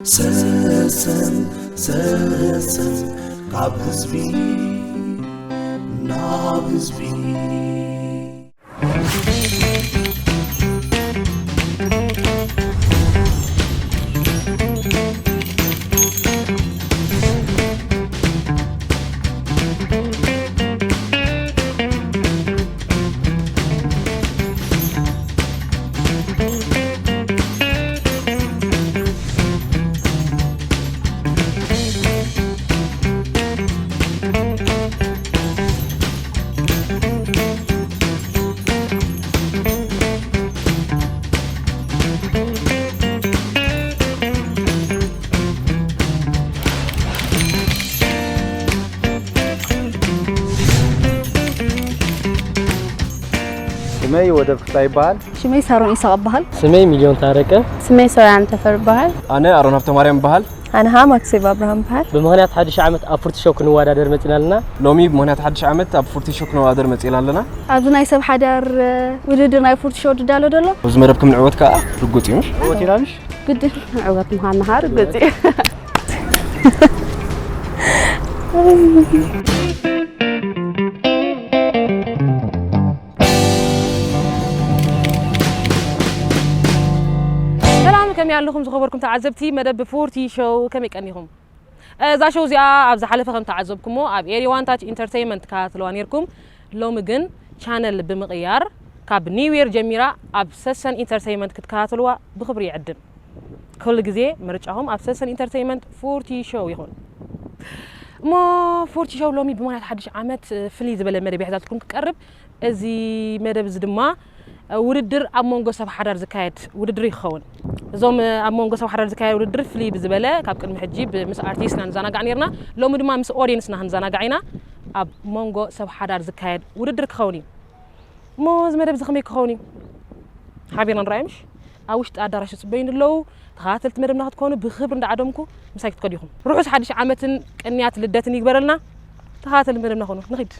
ሰሰን ሰሰን ካብ ህዝቢ ናብ ህዝቢ። ስመይ ወደብ ክፍታ ይበሃል። ሽመይ ሳሮን ኢሳቕ እበሃል። ስመይ ሚልዮን ታረቀ። ስመይ ሶያን ተፈር እበሃል። ኣነ ኣሮን ሃብተማርያም እበሃል። ኣነ ኸኣ ማክሴብ ኣብርሃም እበሃል። ብምኽንያት ሓድሽ ዓመት ኣብ ፉርቲ ሾው ክንወዳደር መጺና ኣለና። ሎሚ ብምኽንያት ሓድሽ ዓመት ኣብ ፉርቲ ሾው ክንወዳደር መጺና ኣለና። ኣብዚ ናይ ሰብ ሓዳር ውድድር ናይ ፉርቲ ሾው ድዳሎ ደሎ። ኣብዚ መደብ ከም ንዕወት ከኣ ርጉጽ እዩ። ምሽ? ወቲና ምሽ? ግድን ዕወት ምዃንና ኸኣ ርግጽ እዩ። ሰላም ከመይ ኣለኹም ዝኸበርኩም ተዓዘብቲ መደብ ፎርቲ ሾው ከመይ ቀኒኹም? እዛ ሾው እዚኣ ኣብ ዝሓለፈ ከም ተዓዘብኩሞ ኣብ ኤሪ ዋን ታች ኢንተርተይመንት ትከታተልዋ ነይርኩም። ሎሚ ግን ቻነል ብምቕያር ካብ ኒው ዮር ጀሚራ ኣብ ሰሰን ኢንተርተይመንት ክትከታተልዋ ብኽብሪ ይዕድም። ኩሉ ግዜ ምርጫኹም ኣብ ሰሰን ኢንተርተይመንት ፎርቲ ሾው ይኹን። እሞ ፎርቲ ሾው ሎሚ ብምኽንያት ሓድሽ ዓመት ፍልይ ዝበለ መደብ ሒዛትኩም ክቀርብ እዚ መደብ እዚ ድማ ውድድር ኣብ መንጎ ሰብ ሓዳር ዝካየድ ውድድር እዩ ክኸውን። እዞም ኣብ መንጎ ሰብ ሓዳር ዝካየድ ውድድር ፍልይ ብዝበለ ካብ ቅድሚ ሕጂ ምስ ኣርቲስትና ንዘናጋዕ ነርና፣ ሎሚ ድማ ምስ ኦድየንስና ክንዘናጋዕ ኢና። ኣብ መንጎ ሰብ ሓዳር ዝካየድ ውድድር ክኸውን እዩ። እሞ እዚ መደብ እዚ ከመይ ክኸውን እዩ? ሓቢርና ንረኣዮ ምሽ? ኣብ ውሽጢ ኣዳራሽ ዝፅበዩኒ ኣለዉ። ተኸታተልቲ መደብና ክትኮኑ ብኽብሪ እንዳዓደምኩ ምሳይ ክትከዱ ኢኹም። ርሑስ ሓድሽ ዓመትን ቅንያት ልደትን ይግበረልና። ተኸታተልቲ መደብና ኮኑ። ንኺድ።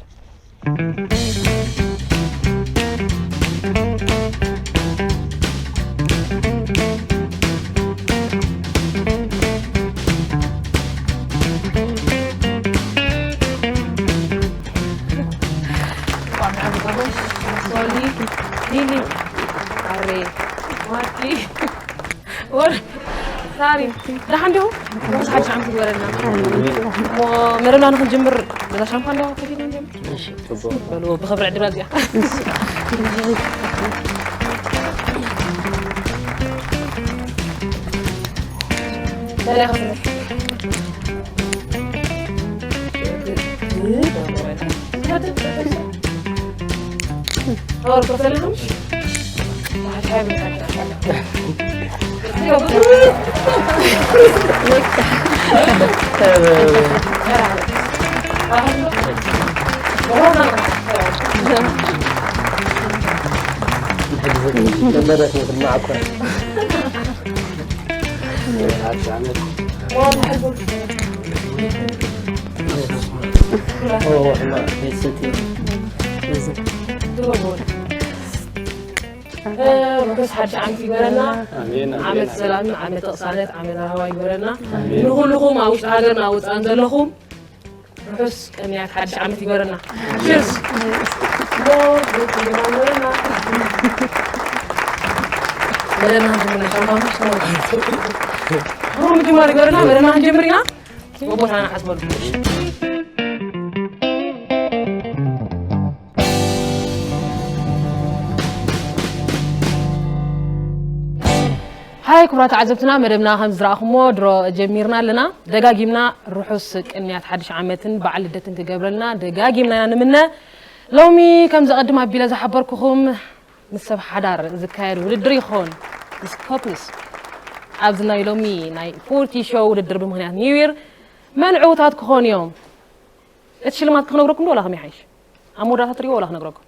ሳሪ ደሓን ዲኹም? ርሑስ ሓድሽ ዓመት ይግበረልና። እሞ መደብና ንክንጅምር በዛ ሻምፓን ዶ ከፊልና ንጀምር? በሉ ብኽብሪ ዕድላ እዚኣ። ርሑስ ሓድሽ ዓመት ይግበረና። ዓመት ሰላም፣ ዓመት ተቕሳነት፣ ዓመት ራህዋ ይግበረና። ንኹልኹም ኣብ ውሽጢ ሃገርና ወፃእን ዘለኹም ርሑስ ቅንያት ሓድሽ ዓመት ይግበረና። ቺርስ። መደብና ክንጅምር ናይ ሻምፓን ምጅማር ይግበረና። መደብና ክንጅምር ኢና። ቦታና ሓስበሉ። ሃይ ክቡራት ተዓዘብትና፣ መደብና ከም ዝረኣኹሞ ድሮ ጀሚርና ኣለና። ደጋጊምና ርሑስ ቅንያት ሓድሽ ዓመትን በዓል ልደትን ክገብረልና ደጋጊምና ኢና ንምነ። ሎሚ ከም ዘቐድም ኣቢለ ዝሓበርኩኹም ምስ ሰብ ሓዳር ዝካየድ ውድድር ይኾን፣ ምስ ኮፕልስ። ኣብዚ ናይ ሎሚ ናይ ፎርቲ ሾው ውድድር ብምኽንያት ኒው ይር መን ዕውታት ክኾኑ እዮም? እቲ ሽልማት ክነግረኩም ዶ ዋላ ከመይ ይሓይሽ? ኣብ መወዳእታ ትሪእዎ ዋላ ክነግረኩም?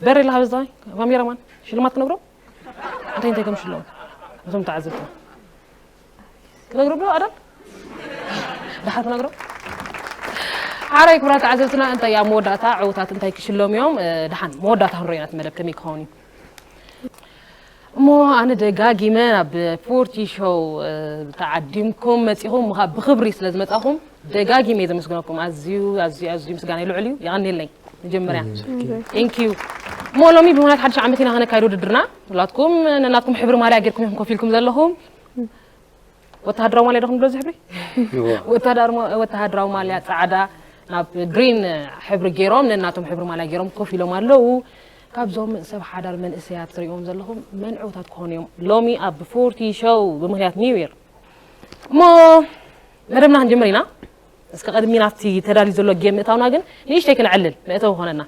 በሪ ኢላ ሃበዝዳይ ካሜራማን ሽልማት ክነግሮም እንታይ እንታይ ከም ሽለሙ እዞም ተዓዘብቲ ክነግሮም ዶ ኣዳም? ደሓር ክነግሮም። ሓራይ ክብራት ተዓዘብትና እንታይ ኣብ መወዳእታ ዕውታት እንታይ ክሽለሙ እዮም? ደሓን መወዳእታ ክንሪኦ ኢና እቲ መደብ ከመይ ክኸውን እዩ። እሞ ኣነ ደጋጊመ ናብ ፎርቲ ሾው ተዓዲምኩም መጺኹም ብኽብሪ ስለ ዝመጻኹም ደጋጊመ እየ ዘመስግነኩም። ኣዝዩ ኣዝዩ ኣዝዩ ምስጋና ልዑል እዩ። የቐንየለይ። መጀመርያ ቴንክ ዩ። እሞ ሎሚ ብምኽንያት ሓድሽ ዓመት ኢና ከነካይድ ውድድርና። ሁላትኩም ነናትኩም ሕብሪ ማልያ ጌርኩም ኢኹም ኮፍ ኢልኩም ዘለኹም። ወተሃደራዊ ማልያ ዶ ክንብሎ እዚ ሕብሪ? ወተሃደራዊ ማልያ ጻዕዳ ናብ ግሪን ሕብሪ ገይሮም ነናቶም ሕብሪ ማልያ ገይሮም ኮፍ ኢሎም ኣለዉ። ካብዞም ሰብ ሓዳር መንእሰያት ትሪእዎም ዘለኹም መን ዕውታት ክኾኑ እዮም ሎሚ ኣብ ፎርቲ ሾው ብምኽንያት ኒው ይር? እሞ መደብና ክንጅምር ኢና። እስከ ቅድሚ ናብቲ ተዳልዩ ዘሎ ጌም ምእታውና ግን ንእሽተይ ክንዕልል መእተዊ ኾነና።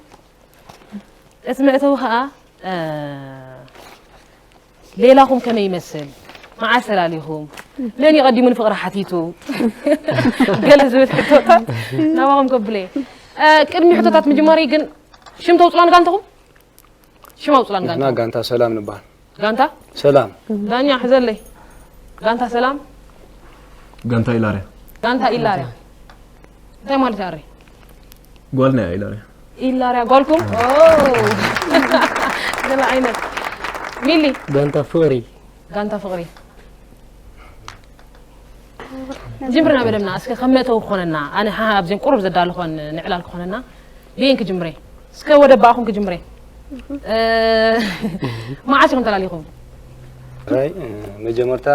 እቲ መእተዊ ኸኣ ሌላኹም ከመይ ይመስል? መዓስ ተላሊኹም? መን እዩ ቀዲሙ ንፍቕሪ ሓቲቱ? ገለ ዝብል ሕቶታት ናባኹም ከብለ። ቅድሚ ሕቶታት ምጅማሪ ግን ሽም ተውፅላን ጋንተኹም? ሽም ኣውፅላን ንሕና ጋንተኹም? ጋንታ ሰላም ንበሃል። ጋንታ? ሰላም። ዳኛ ሕዘለይ። ጋንታ ሰላም? ጋንታ ኢላርያ። ጋንታ ኢላርያ። እንታይ ማለት ኣረ? ጓልና እያ ኢላርያ። ኢላርያ ጓልኩም? ኦ። ገለ ዓይነት። ሚሊ? ጋንታ ፍቕሪ። ጋንታ ፍቕሪ። ጅምርና በደምና እስከ ከም መእተዊ ክኾነና ኣነ ሃ ኣብዚን ቁሩብ ዘዳለኾን ንዕላል ክኾነና ብየን ክጅምሬ እስከ ወደ ባኹም ክጅምሬ። መዓስ ኢኹም ተላሊኹም? ራይ መጀመርታ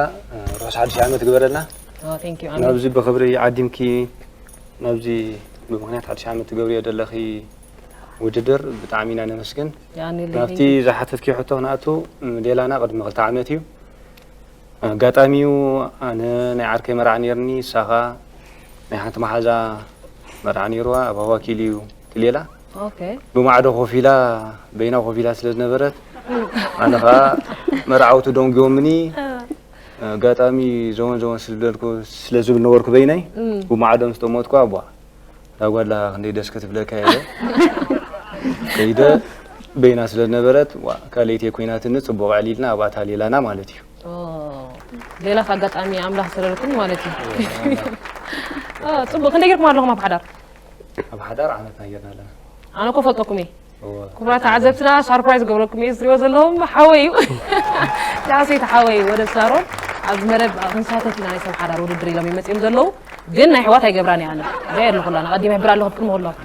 ሮስ ሓድሽ ዓመት ግበረልና። ናብዚ ብኽብሪ ዓዲምኪ ናብዚ ብምኽንያት ሓድሽ ዓመት ትገብርዮ ዘለኺ ውድድር ብጣዕሚ ኢና ነመስግን። ናብቲ ዝሓተትኪ ሕቶ ክንኣቱ ሌላና ቅድሚ ክልተ ዓመት እዩ። ኣጋጣሚ እዩ ኣነ ናይ ዓርከይ መርዓ ነርኒ፣ እሳኻ ናይ ሓንቲ መሓዛ መርዓ ነይርዋ፣ ኣብ ሃዋኪል እዩ ትሌላ። ብማዕዶ ኮፍ ኢላ በይና ኮፍ ኢላ ስለ ዝነበረት ኣነ ኸዓ መርዓውቲ ደንጉዮምኒ። ኣጋጣሚ ዘወን ዘወን ስለ ዝበልኩ ስለ ዝብል ነበርኩ በይነይ። ብማዕዶ ምስ ጠመጥኩ ኣቧ እዛ ጓላ ክንደይ ደስ ክትብለካ ኢለ ከይደ በይና ስለ ዝነበረት ዋ ካልኣይቲ ኮይናትኒ ጽቡቕ ዕሊልና ኣብኣ ታሊላና ማለት እዩ። ሌላስ ኣጋጣሚ ኣምላኽ ዝሰደደልኩም ማለት እዩ። ጽቡቕ ክንደይ ጌርኩም ኣለኹም ኣብ ሓዳር? ኣብ ሓዳር ዓመትና ጌርና ኣለና። ኣነ እኮ ፈልጠኩም እየ። ክቡራት ተዓዘብትና ሳርፕራይዝ ገብረኩም እየ ዝሪኦ ዘለኹም ሓወይ እዩ። ዳሰይቲ ሓወይ ወደ ሳሮን ኣብዚ መደብ ክንሳተፍ ኢና ናይ ሰብ ሓዳር ውድድር ኢሎም ይመፅኦም ዘለዉ ግን ናይ ኣሕዋት ኣይገብራን እየ ኣነ። እዚኣ የለ ኩላና ቀዲመ ይሕብር ኣለኹ ብቅድሚ ኩሎም።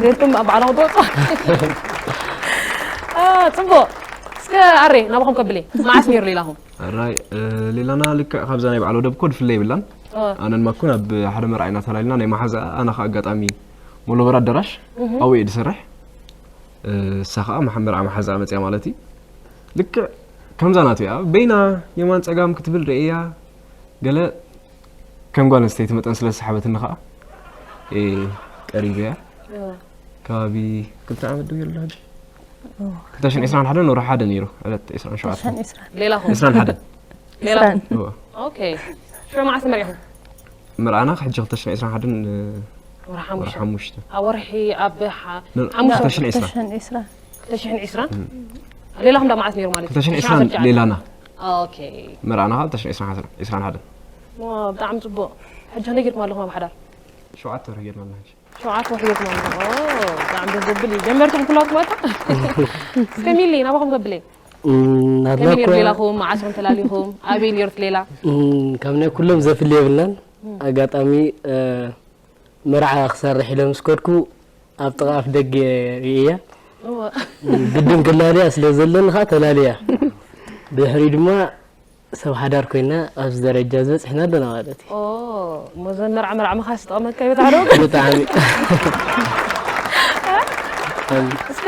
ጌርኩም ባዕልኹም ትወፁ። ጽቡቕ። እስከ ኣሬ ናባኹም ከብለ መዓስ ነይሩ ሌላኹም? ኣራይ ሌላና ልክዕ ካብዛ ናይ በዓል ወደብ እኮ ድፍለ ይብላን። ኣነን ማኩን ኣብ ሓደ መርዓ ኢና ተላልና ናይ መሓዛ ኣነ ከዓ ኣጋጣሚ ሞሎበር ኣዳራሽ ኣብኡ እየ ዝሰርሕ። እሳ ከዓ መሓ- መርዓ መሓዛ መፅያ ማለት እዩ። ልክዕ ከምዛ ናቱ እያ በይና የማን ፀጋም ክትብል ርእያ ገለ ከም ጓል ኣንስተይቲ መጠን ስለ ዝሰሓበትኒ ከዓ እየ ቀሪበያ። ከባቢ ክልተ ዓመት ዶ ይርላ ሕጂ? ክልተ ሽሕን ዕስራን ሓደን ወርሒ ሓደ ነይሩ ዕለት ዕስራን ሸውዓተን። ሌላኹም? ዕስራን ሓደን። ሌላኹም? እወ። ኦኬ። ሽዑ መዓስ ተመሪዕኹም? መርዓና ሕጂ ክልተ ሽሕን ዕስራን ሓደን ወርሒ ወርሒ ሓሙሽተ። ሓሙሽተ። ኣብ ወርሒ ኣብ ሓ- ኖ፣ ሓሙሽተ ክልተ ሽሕን ዕስራን። ክልተ ሽሕን ዕስራን። ክልተ ሽሕን ዕስራን? ሌላኹም ዳ መዓስ ነይሩ ማለት እዩ? ክልተ ሽሕን ዕስራን ሌላና። ኦኬ። መርዓና ከዓ ክልተ ሽሕን ዕስራን ሓደን። ዋ፣ ብጣዕሚ ጽቡቕ። ሕጂ ክንደይ ጌርኩም ኣለኹም ኣብ ሓዳር? ሸውዓተ ወርሒ ጌርና ኣለና ሕጂ። ሸውዓተ ወርሒ ጌርኩም ኣለኹም። ኦ፣ ብጣዕሚ ደስ ዘብል እዩ። ጀመርኩም ኩላትኩም ኣታ? እስከ ሚሊ፣ ናባኹም ከብለይ። እም፣ ናትና ከመይ ነይሩ እኮ ሌላኹም? መዓስ ኢኹም ተላሊኹም? ኣበይ ነይሩ እቲ ሌላ? እም፣ ካብ ናይ ኩሎም ዘፍሊ የብልናን። ኣጋጣሚ፣ እ፣ መርዓ ክሰርሕ ኢለ ምስ ከድኩ ኣብ ጥቓ ኣፍ ደገ ርእያ። እወ። ግድን ክላለያ ስለ ዘለኒ ኸዓ ተላልያ። ድሕሪ ድማ ሰብ ሓዳር ኮይና ኣብዚ ደረጃ እዚ በፂሕና ኣለና ማለት እዩ። ኦ፣ እሞ ዘን መርዓ መርዓ ምኻስ ዝጠቕመካ እዩ በታዕዶ? ብጣዕሚ። እስከ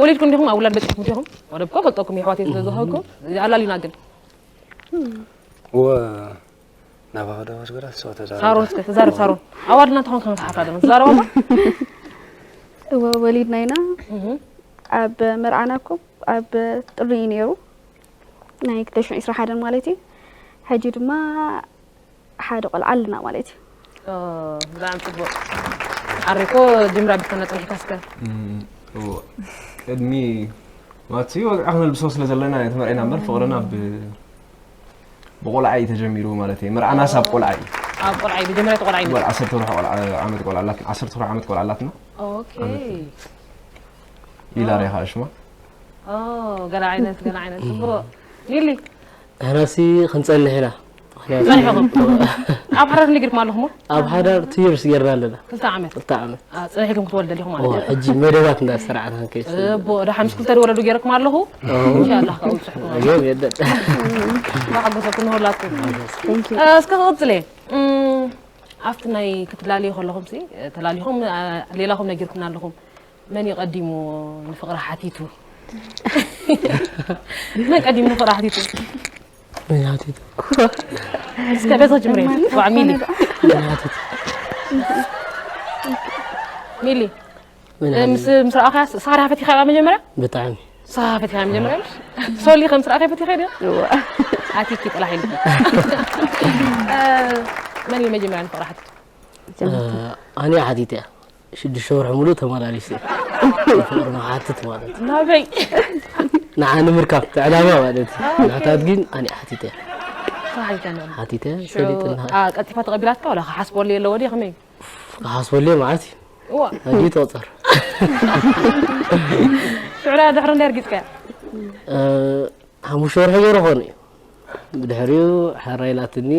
ወሊድኩም ዲኹም? ኣብ ውላድ በፂሕኩም ዲኹም? ወደብ እኮ ፈልጠኩም የሕዋት ስለ ዝኾንኩም ኣላልዩና ግን። እወ፣ ናባኻ ዶ ወስገዳ ሰው ተዛረባ። ሳሮን እስከ ተዛረብ ሳሮን። ኣዋድና እንተኾንካ ክንትሓፍራ ዶ ትዛረባ እሞ? እወ፣ ወሊድና ኢና። እህ። ኣብ መርዓና እኮ ኣብ ጥሪ እዩ ነይሩ። ናይ ክልተ ሽሕን ዕስራን ሓደን ማለት እዩ። ሕጂ ድማ ሓደ ቆልዓ ኣለና ማለት እዩ። ኦ፣ ብጣዕሚ ጽቡቕ። ኣሬኮ ጅምራ ብከና ጸኒሕካ እስከ። እም፣ እዎ። ቅድሚ ማለት እዩ ወግዒ ክነልብሶ ስለ ዘለና እዩ ተመርዒና እምበር ፍቕርና ብ-፣ ብቆልዓ እዩ ተጀሚሩ ማለት እዩ። መርዓናስ ኣብ ቆልዓ እዩ። ኣብ ቆልዓ እዩ፣ መጀመርያ እቲ ቆልዓ እዩ። ጓል ዓሰርተ ወርሒ ቆልዓ፣ ዓመት ቆልዓ ኣላትና፣ ዓሰርተ ወርሒ ዓመት ቆልዓ ኣላትና። ኦኬ። ዓመት። ኦ። ኢላርያ ኸኣ ሽማ። ኦ፣ ገለ ዓይነት፣ ገለ ዓይነት። ጽቡቕ። ሊሊ፣ ንሕናሲ ክንጸንሕ ኢና። ምኽንያቱ ጸኒሕኹም? ኣብ ሓዳር ክንደይ ጌርኩም ኣለኹም? ኣብ ሓዳር ቱ ይርስ ጌርና ኣለና። ክልተ ዓመት። ክልተ ዓመት። አ፣ ጸኒሕኩም ክትወልዱ ደሊኹም ማለት እዩ። ሕጂ መደባት እንዳሰርዓና ክንከይድ። እቦ፣ ደሓን ምስ ክልተ ዝወለዱ ጌርኩም ኣለኹ። ኢንሻላህ፣ ካብኡ ትስሕቱ ማለት እዩ። የለን። ብሓጎሰኩም ንኹላትኩም። Thank you። አ፣ እስከ ክቕጽል እየ። እም፣ ኣብቲ ናይ ክትላለዩ ከለኹም ሲ፣ ተላሊኹም፣ አ፣ ሌላኹም ነጊርኩምና ኣለኹም። መን እዩ ቀዲሙ ንፍቕሪ ሓቲቱ? መን ቀዲሙ ንፍቕሪ ሓቲቱ? መን ሓቲቱ? እስከ በዛ ጀምሪ። ዋዕ ሚሊ። መን ሓቲቱ? ሚሊ። መን እ፣ ምስ ሓቲቱ? ምስ ረኣኻያ ስ-፣ ሳራ ፈቲኻ መጀመርያ? ብጣዕሚ። ሳራ ፈቲኻ መጀመርያ? ሶሊ ከም ስራኸ ፈቲኻ ዲያ? እዋ። ኣቲኪ ጥራሕ ኢልኪ። እ፣ መን እዩ መጀመርያ ንፍቕሪ ሓቲቱ? እ፣ ኣነ ሓቲተ እያ። ሽዱሽተ ወርሒ ሙሉእ ተመላሊሰ። ፍቅሪ ንክሓትት ማለት እዩ። ናበይ? ንዓ ንምርካብ፣ እቲ ዕላማ ማለት እዩ። ናታት ግን ኣነ ሓቲተ። ሓቲተ። ሽዑ፣ ፈሊጥና። አ፣ ቀልጢፋ ተቐቢላትካ ዋላ ክሓስበሉ የለዎ ድየ ከመይ? ክሓስበሉ እየ መዓት እዩ። እዋ። ሕጂ ተቑፀር። ሽዑ ድሕሪ እንዳ ርጊፅካያ? እ፣ ሓሙሽተ ወርሒ ገይሩ ኾነ እዩ። ብድሕሪኡ ሓራ ኢላትኒ፣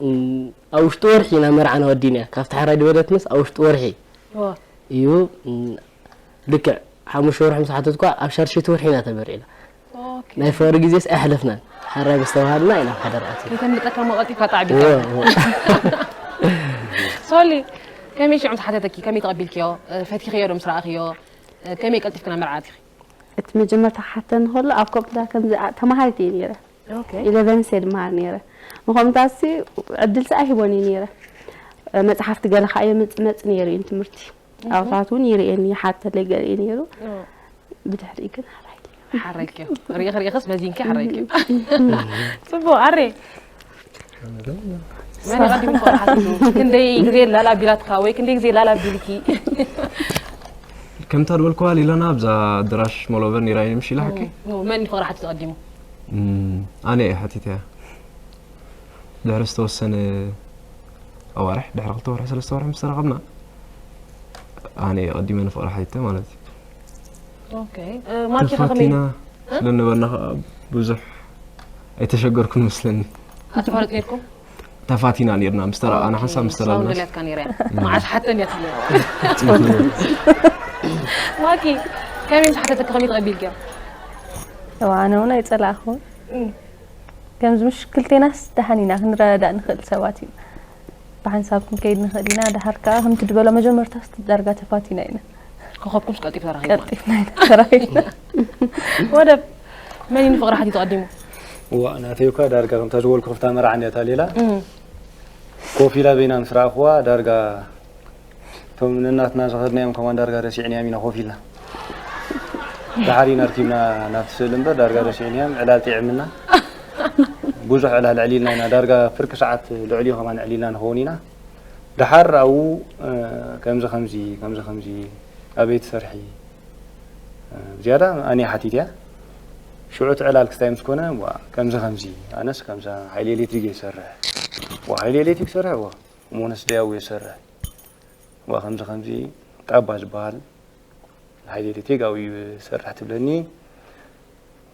እም፣ ኣብ ውሽጢ ወርሒ ኢና መርዓና ወዲናያ። ካብቲ ሓራይ ድበለትንስ ኣብ ውሽጢ ወርሒ እዋ። እዩ፣ እም፣ ልክዕ ሓሙሽተ ወርሒ ምስ ሓተትኳ ኣብ ሻድሸይቲ ወርሒ ኢና ተመሪዕና። ኦኬ። ናይ ፍቕሪ ግዜስ ኣይሓለፍናን። ሓራይ ምስ ተባሃልና ኢና ኣብ ሓዳር ኣቲና። ከይተምልጠካ እሞ ቀልጢፍካ ጣዕቢካ። እወ፣ እወ። ሶሊ፣ ከመይ ሽዑ ምስ ሓተተኪ፣ ከመይ ተቐቢልክዮ? ፈቲኽዮ ዶ ምስ ረኣኽዮ? ከመይ ቀልጢፍኪ ናብ መርዓ ኣቲኺ? እቲ መጀመርታ ክሓተኒ ከሎ ኣብ ኮምፒተር ከምዚ ኣ-፣ ተማሃሪት እየ ነይረ። ኦኬ። ኢለቨን ስየ ድመሃር ነይረ። ንኸምታሲ ዕድልሲ ኣይህቦን እየ ነይረ። መጽሓፍቲ ገለ ከኣ የምጽ መጽ ነይሩ እዩ ትምህርቲ። እህ። ኣብታት እውን ይርእየኒ፣ ይሓተለይ ገለ እዩ ነይሩ። ኦ። ብድሕሪኡ ግን ሓራይ። ሓረይክዮ። ሪኢኽ ሪኢኽስ መዚንኪ ሓረይክዮ። ጽቡቕ፣ ኣሬ። መን ይቐድም ፍቕሪ ሓቲቱ? ክንደይ ግዜ ላላ ኣቢላትካ ወይ ክንደይ ግዜ ላላ ኣቢልኪ? ከምታ ዝበልክዋ ሊላና ኣብዛ ኣዳራሽ ሞሎቨር ነይራ እየ ምሽ ኢላ ሓቂ? ኖ፣ መን ፍቕሪ ሓቲቱ ቀዲሙ? እም፣ ኣነ እየ ሓቲተያ። ድሕሪ ዝተወሰነ ኣዋርሕ፣ ድሕሪ ክልተ ወርሒ፣ ሰለስተ ወርሒ ምስ ተራኸብና፣ ኣነ እየ ቀዲመ ንፍቕሪ ሓቲተ ማለት እዩ። ኦኬ። እ፣ ማኪ ከ ከመይ? ተፋቲና ስለ ነበርና ከዓ ብዙሕ ኣይተሸገርኩን መስለኒ። ኣትፋለጥ ነርኩም? ተፋቲና ነርና፣ ምስ ተራኣና ሓንሳብ ምስ ተላልና። ደልያትካ ነይራ እያ። መዓስ ሓተን እያ ትብለኒ። ማኪ፣ ከመይ ምስ ሓተተኪ ከመይ ተቐቢልክዮ? እዋ፣ ኣነ እውን ኣይጸላእኹን። እም። ከምዚ ምሽ ክልቴናስ ደሓን ኢና፣ ክንረዳዳእ ንኽእል ሰባት ኢና። ብሓንሳብ ክንከይድ ንኽእል ኢና። ደሓር ከኣ ከምቲ ዝበሎ መጀመርታስ ዳርጋ ተፋቲና ኢና። ኮኸብኩምስ ቀልጢፉ ተራኺቡ ማለት። ቀልጢፍና ኢና ተራኺብና። ወደብ፣ መን እዩ ንፍቕሪ ሓቲቱ ቀዲሙ? እዋ፣ ናተይ እኳ ዳርጋ ከምታ ዝበልኩ ክፍታ መርዓ እንድያ እታ ሌላ። እም። ኮፍ ኢላ በይና ምስ ረኣኽዋ ዳርጋ እቶም ነናትና ዝኸድናዮም ከማን ዳርጋ ረሲዕናዮም ኢና ኮፍ ኢልና። ደሓር ኢና ኣርኪብና ናብቲ ስእሊ እምበር ዳርጋ ረሲዕናዮም። ዕላል ጥዒምና። ብዙሕ ዕላል ኣዕሊልና ኢና። ዳርጋ ፍርቂ ሰዓት ልዕሊኡ ከማን ኣዕሊልና ንኸውን ኢና። ደሓር ኣብኡ፣ እ፣ ከምዚ ከምዚ፣ ከምዚ ከምዚ፣ ኣበይ ትሰርሒ? እ፣ ዝያዳ ኣነ ሓቲት እያ። ሽዑ እቲ ዕላል ክስታይ ምስ ኮነ፣ ዋ፣ ከምዚ ከምዚ፣ ኣነስ ከምዛ ሓይሊ ኤሌክትሪክ እየ ዝሰርሕ። ዋ፣ ሓይሊ ኤሌክትሪክ ይሰርሕ፣ ዋ፣ እሞ ኣነስ ደያው እየ ዝሰርሕ። ዋ፣ ከምዚ ከምዚ፣ ጣባ ዝበሃል ሓይሊ ኤሌክትሪክ ኣብኡ ይሰርሕ ትብለኒ።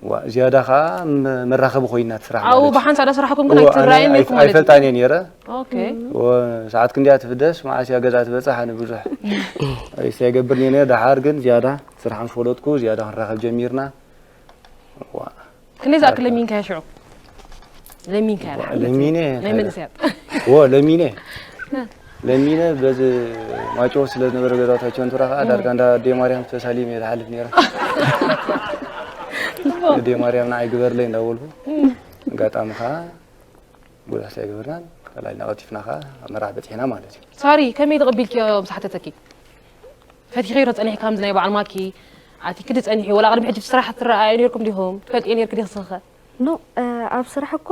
ዋ፣ ዝያዳ ኸዓ መ-፣ መራኸቢ ኮይና ትስራሕ ኣብኡ ማለት እዩ። ብሓንሳእ ዶ ስራሕኩም ግን እዋ፣ ኣነ ኣይትረኣዩን ኣይ-፣ ነይርኩም ማለት እዩ? ኣይፈልጣን እየ ነይረ። ኦኬ። እወ፣ ሰዓት ክንደያ ትፍደስ፣ መዓስ እያ ገዛ ትበጽሕ፣ ኣነ ብዙሕ ሪስታ ይገብር ነይረ። ደሓር ግን ዝያዳ ስራሕ ምስ ፈለጥኩ፣ ዝያዳ ክንራኸብ ጀሚርና። ዋ። ክንደይ ዝኣክል ለሚንካያ ሽዑ? ለሚንካያ ዋ፣ ድሓር? ለሚነ ናይ መንእሰያት። ዎ፣ ለሚነ። ለሚነ በዚ ማይጨው ስለ ዝነበረ ገዛውታቸው እንትራ ኸዓ ዳርጋ እንዳ ኣደይ ማርያም ተሳሊም እየ ዝሓልፍ ነይረ። ኣደይ ማርያም ንዓይ ግበርለይ እንዳበልኩ፣ ኣጋጣሚ ኸዓ ጉዳት ኣይገበርናን። ተላልና ቀልጢፍና ኸዓ ኣብ መርዓ በጺሕና ማለት እዩ። ሳሪ፣ ከመይ ተቐቢልክዮ ምስ ሓተተኪ? ፈቲኽዮ ዶ ጸኒሕካ ከምዚ ናይ በዓል ማኪ ኣቲኪ ዶ ጸኒሑ? ወላ ቅድሚ ሕጂ ስራሕ ትረኣዩ ነይርኩም ዲኹም? ትፈልጥዮ ነይርኪ ዲኺ ንስኺ ኸ? ኖ፣ እ፣ ኣብ ስራሕ እኮ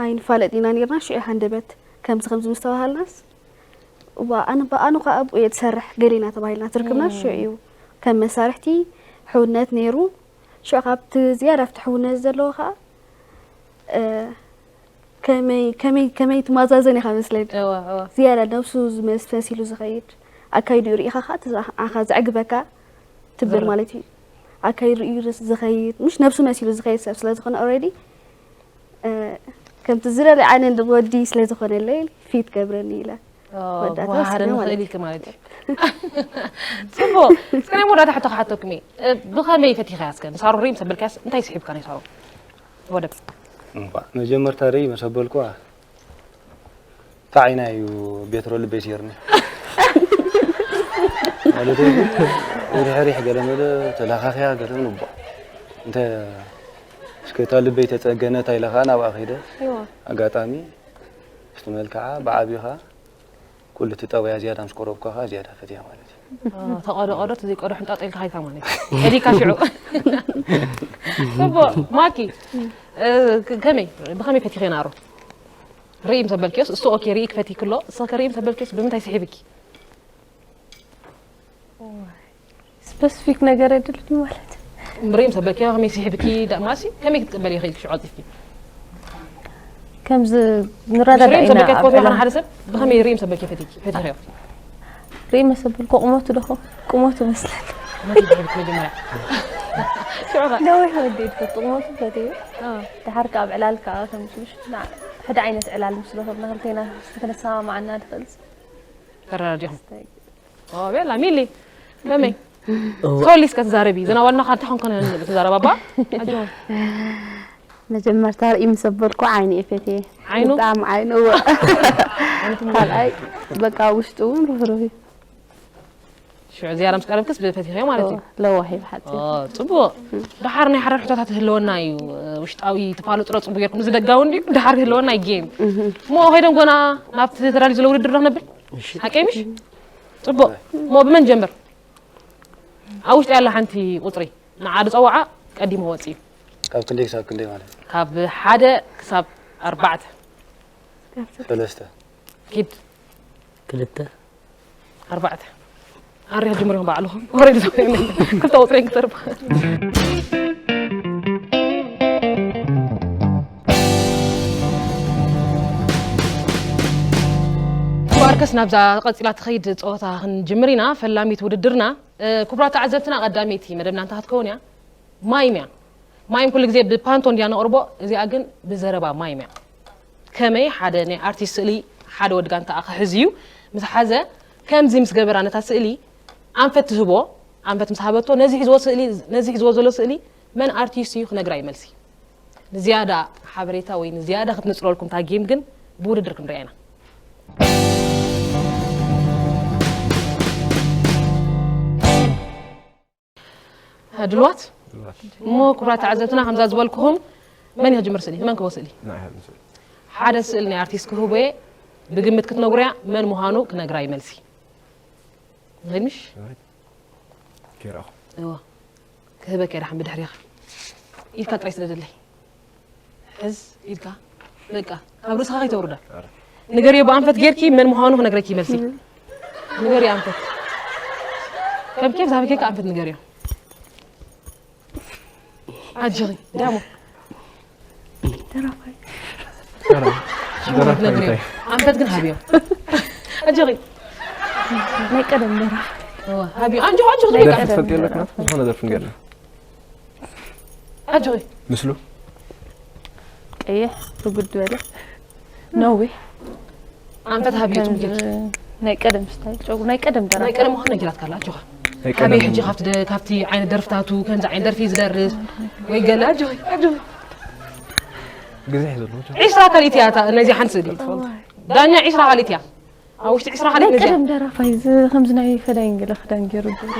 ኣይንፋለጥ ኢና ነይርና። ሽዑ ሃንደበት ከምዚ ከምዚ ምስ ተባሃልናስ፣ እዋ፣ ኣነ ብኣኑ ኸኣ ኣብኡ እየ ትሰርሕ ገሌና ተባሂልና ትርክብና። እም። ሽዑ እዩ ከም መሳርሕቲ ሕውነት ነይሩ። ሽዑ ካብቲ ዝያዳ ኣብቲ ሕውነት ዘለዎ ኸኣ፣ እ፣ ከመይ፣ ከመይ፣ ከመይ ትማዛዘን ኢኻ መስለኒ። እወ፣ እወ። ዝያዳ ነብሱ ዝመስ-፣ መሲሉ ዝኸይድ ኣካይድኡ ርኢኻ ኸኣ እቲ ንዓኻ ዘዕግበካ ትብል ዝርእ። ማለት እዩ። ኣካይድኡ ርስ-፣ ዝኸይድ፣ ምሽ ነብሱ መሲሉ ዝኸይድ ሰብ ስለ ዝኾነ ኦልሬዲ እ፣ ከምቲ ዝደልዮ ዓይነት ወዲ ስለ ዝኾነለይ ፊት ገብረኒ ኢለ። ኦ፣ ወዳእታ መወሃሃደ ወሲነ ንኽእል ማለት ኢልኪ ማለት እዩ። ጽቡቕ። እስከ ናይ መወዳእታ ሕቶ ክሓተኩም እየ። እ፣ ብኸመይ ፈቲኽያ እስከ? ንሳሮን ርኢ ምስ ኣበልክያስ እንታይ ስሒብካ ናይ ሳሮን? ወደብ። እንኳዕ መጀመርታ ርኢ ምስ ኣበልኩዋ፣ እታ ዓይና እዩ ቤትሮ ልበይ ስየርኒ። ማለት እዩ፣ ሪሕሪሕ ገለ መለ ተለኻኽያ ገለ ንቦ። እንተ እስከ እታ ልበይ ተጸገነ እንታይ ኢለ ኸኣ ናብኣ ከይደ። እዋ። ኣጋጣሚ፣ እስቲ መልክዓ ብዓቢኻ፣ ኩሉ እቲ ጠባያ ዝያዳ ምስ ቀረብኳ ኸኣ ዝያዳ ፈትያ ማለት እዩ። አ፣ ተቐዶ ቀዶ፣ እቲ ዘይቀዶ ሕንጣጥ ኢልካ ኸይድካ ማለት እዩ። ከዲካ ሽዑ። ጽቡቕ፣ ማኪ፣ እ፣ ከ-፣ ከመይ፣ ብኸመይ ፈቲኺ ናሮ? ርኢ ምስ ኣበልክዮስ፣ እሱ ኦኬ፣ ርኢ ክፈቲ ክሎ፣ እሱ ከ ርኢ ምስ ኣበልክዮስ፣ ብምንታይ ስሒብኪ? ስፐሲፊክ ነገር የድልኒ ማለት። ርኢ ምስ ኣበልክዮ፣ ከመይ ስሒብኪ፣ ዳ-፣ ማሲ፣ ከመይ ክትቅበልዮ ኽኢልኪ ሽዑ ቀልጢፍኪ? ከምዚ ንረዳዳእ ርኢ ምስ ኢና ኣበልክዮ ኣብ ትፈትዎ ዕላማ። ሓደ ሰብ፣ ብኸመይ ርኢ ምስ ኣበልክዮ ፈቲኪ-፣ ፈቲኽዮ? ርኢ ምስ ኣበልኩ ቁመቱ ዶ ኾን? ቁመቱ መስለኒ። መን ትሕብት መጀመርያ? ሽዑ ኸ? ነዊሕ ወዲ እየ ዝፈቱ፣ ቁመቱ ፈትየ። አ። ድሓር ከኣ ኣብ ዕላል ከኣ ከምዚ ምሽ-፣ ና-፣ ሕደ ዓይነት ዕላል ምስ ረኸብና ክልቴና ዝተነሰማማዓና ንኽእል። ተረዳዲኹም? ኦ፣ ቤላ፣ ሚሊ፣ ከመይ? እዋ። ሶሊ እስከ ትዛረቢ፣ ዘናዋልና ካንታ ኾንኮነ ትዛረባ ባ? ኣጆ። መጀመርታ ርኢ ምስ ኣበልኩ ዓይኑ እየ ፈትየ። ዓይኑ? ብጣዕሚ ዓይኑ፣ እወ። ካልኣይ፣ በቃ ውሽጡ እውን ርህሩህ እዩ። ሽዑ ዝያዳ ምስ ቀረብክስ ብፈቲኽዮ ማለት እዩ። እወ፣ ለዋህ እዩ ብሓፂሩ። ኦ፣ ጽቡቕ። ደሓር ናይ ሓዳር ሕቶታት ክህልወና እዩ። ውሽጣዊ ተፋለጦ ዶ ጽቡቕ ጌርኩም፣ እዚ ደጋዊ እንድዩ፣ ደሓር ክህልወና እዩ ጌም። እሞ ከይዶም ጎና ናብቲ ተዳልዩ ዘሎ ውድድር ዶ ክነብል? እሺ። ሓቀይ ምሽ? ጽቡቕ። እሞ ብመን ጀምር? ኣብ ውሽጢ ያለ ሓንቲ ቁጽሪ ንዓ ዝጸውዓ ቀዲሙ ወጺኡ። ካብ ክንደይ ክሳብ ክንደይ ማለት እዩ? ካብ ሓደ ክሳብ ኣርባዕተ። ሰለስተ። ኪድ። ክልተ። ኣርባዕተ። ኣርያ ጅምር ኢኹም ባዕልኹም። ወረድ ዝብል ክልተ ቁጽሪ ክተርፋ። ማርከስ ናብዛ ቀጺላ ትኸይድ ጸወታ ክንጅምር ኢና። ፈላሚት ውድድርና፣ እ፣ ክቡራት ተዓዘብትና ቀዳመይቲ መደብና እንታይ ክትከውን እያ? ማይም እያ። ማይም ኩሉ ግዜ ብፓንቶን ድያ ነቕርቦ፣ እዚኣ ግን ብዘረባ ማይም እያ። ከመይ ሓደ ናይ ኣርቲስት ስእሊ ሓደ ወዲ ጋንታኣ ክሕዝ እዩ። ምስ ሓዘ፣ ከምዚ ምስ ገበራ ነታ ስእሊ ኣንፈት ትህቦ፣ ኣንፈት ምስ ሃበቶ፣ ነዚ ሒዝዎ ስእሊ፣ ነዚ ሒዝዎ ዘሎ ስእሊ መን ኣርቲስት እዩ ክነግራ እዩ መልሲ። ንዝያዳ ሓበሬታ ወይ ንዝያዳ ክትንጽረልኩም እታ ጌም ግን ብውድድር ክንሪኣ ኢና። ድልዋት? ድልዋት። እሞ ክቡራት ተዓዘብትና ከምዛ ዝበልኩኹም መን እዩ ክጅምር ስእሊ? መን ክህቦ ስእሊ? ንዓይ ሃብኒ ስእሊ። ሓደ ስእሊ ናይ ኣርቲስት ክህቦ እየ። ብግምት ክትነግሩያ መን ምዃኑ ክነግራ እዩ መልሲ። ንኸይድ ምሽ? ንኸይድ። ከይረኣኹ። እወ። ክህበካ እየ ደሓን ብድሕሪኻ። ኢድካ ጥራይ ስደደለይ። ሕዝ ኢድካ። በቃ። ካብ ርእስኻ ከይተውርዳ። ኣረ። ንገርዮ ብኣንፈት ጌርኪ መን ምዃኑ ክነግረኪ መልሲ። ንገርዮ ኣንፈት። ከም ኬፍ ዝሃበኪ ከ ኣንፈት ንገርዮ። ኣጆኺ፣ ዳሞ። ደራፋይ። ደራፋይ። ደራፋይ ሽሙ ክትነግርዮ። እንታይ? ኣንፈት ግን ሃብዮ። ኣጆኺ። ናይ ቀደም ደራፋይ። እወ፣ ሃብዮ። ኣጆ፣ ኣጆ፣ ናይ ደርፊ ቀደም። ትፈልጢ ኣለክ ናት? ዝኾነ ደርፊ ንገርና። ኣጆኺ። ምስሉ? ቀይሕ፣ ርጉድ ዝበለ። ነዊሕ። ኣንፈት ሃብዮ፣ ጽቡቕ ከምዚ ጌርኪ። ናይ ቀደም ስታይል ጨጉሪ፣ ናይ ቀደም ናይ ደራፋይ። ቀደም ምዃኑ ነጊራትካ ኣላ፣ ኣጆኻ። ናይ ሃብዮ ቀደም። ሕጂ ካብቲ ደ-፣ ካብቲ ዓይነት ደርፍታቱ፣ ከምዚ ዓይነት ደርፊ ዝደርፍ ወይ ገለ፣ ኣጆኺ፣ ኣጆኺ። ግዜ ሒዘሉ፣ ኣጆኺ። ዒስራ ካልኢት እያ እታ፣ ነዚ ሓንቲ ስእሊ። ዳኛ ዒስራ ካልኢት እያ። ኣብ ውሽጢ ዒስራ ካልኢት ናይ ነዚኣ። ቀደም ደራፋይ፣ እዚ ከምዚ ናይ ፈዳይን ገለ ክዳን ገይሩ ጸጉሩ።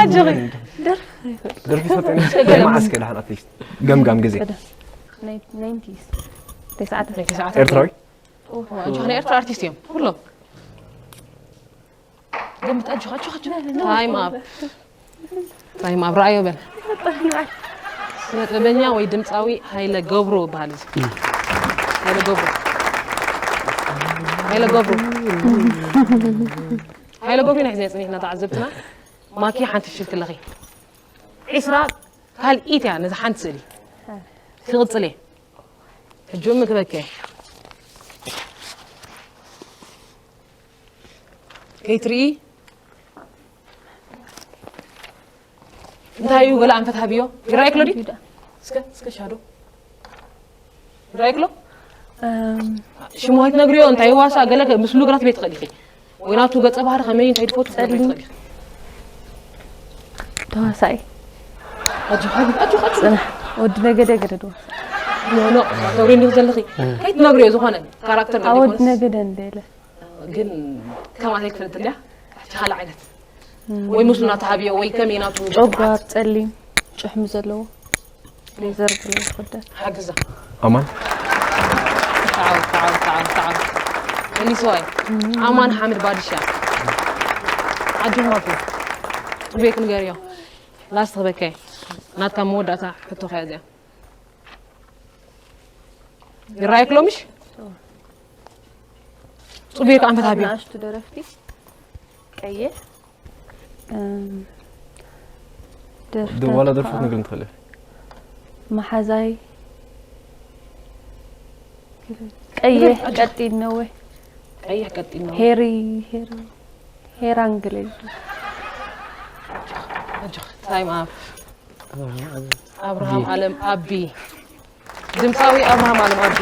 ኣጆኺ። ደርፊ ትፈልጢ? ጸገም። መዓስ ከ ደሓን ኣትሊስት ገምጋም ግዜ? ቀደም። ናይ-፣ ናይንቲስ። ተስዓታት። ናይ ተስዓታት። ኤርትራዊ? ኦሆ፣ ኣጆኻ፣ ናይ ኤርትራ ኣርቲስት እዮም ኩሎም። ገምት፣ ኣጆኻ፣ ኣጆኻ፣ ኣጆኻ። ታይም ኣፕ። ታይም ኣፕ፣ ረኣዮ በል። ስነ ጥበበኛ ወይ ድምፃዊ ሃይለ ገብሩ ይበሃል እዚ። ሃይለ ገብሩ። ሃይለ ገብሩ። ሃይለ ገብሩ ኢና ሒዝና ጽኒሕና ተዓዘብትና። ማኪ ሓንቲ ሽልቲ ኣለኺ። ዒስራ ካልኢት እያ ነዛ ሓንቲ ስእሊ። ክቕጽል እየ። ሕጂ እውን ክበኪ እየ። ከይትርኢ። እንታይ እዩ ገለ ኣንፈት ሃብዮ? ይረኣይክሎ ድዩ? እስከ እስከ ሻዶ ይረኣይክሎ? ሽሙ ኣይትነግርዮ፣ እንታይ ዋሳ ገለ ምስ ብሉይ ነገራት ቤት ትኽእል ኢኺ። ወይ ናቱ ገጸ ባህሪ ከመይ እንታይ ትፈቱ ጸሊም። ትኽእል ኢኺ። ተዋሳኢ። ኣጆኻ ኣጆኻ ጽናሕ። ወዲ ነገደ ገደድ ዋሳ። ኖ ኖ ተውሪ እንዲኹ ዘለኺ። ከይትነግርዮ ዝኾነ ካራክተር ገለ ኣወድ ይኮንስ። ነገደ እንደለ ግን ከማተይ ክፍልጥ እንዲያ። ካላ ዓይነት ወይ ምስሉ ናቱ ሃብዮ ወይ ከመይ ናቱ ጨጓር ጸሊም ጭሕሚ ዘለዎ ሌዘር ብለ ዝኽደን። ሓግዛ። ኣማን ተዓው ተዓው ተዓው ተዓው መሊስዋ እዩ። ኣማን ሓምድ ባድሻ ዓዲ ሞቱ ቤት ንገርዮ ላስት ክበከ ናትካ መወዳእታ ሕቶ ከያ እዚኣ ይረኣየክ ሎምሽ ጽቡቅ ከኣ ኣንፈት ሃብዮ ንኣሽቱ ደረፍቲ ቀይሕ እም፣ ደርፍታት ዋላ ደርፉ ከዓ ክንግር ንትኽእል መሓዛይ ቀይሕ ቀጢን ነዊሕ ቀይሕ ቀጢን ነው ሄሪ ሄሪ ሄራንግሌ ኣጆኽ ታይም ኣፕ ኣብርሃም ኣለም ኣቢ ድምፃዊ ኣብርሃም ኣለም ኣቢ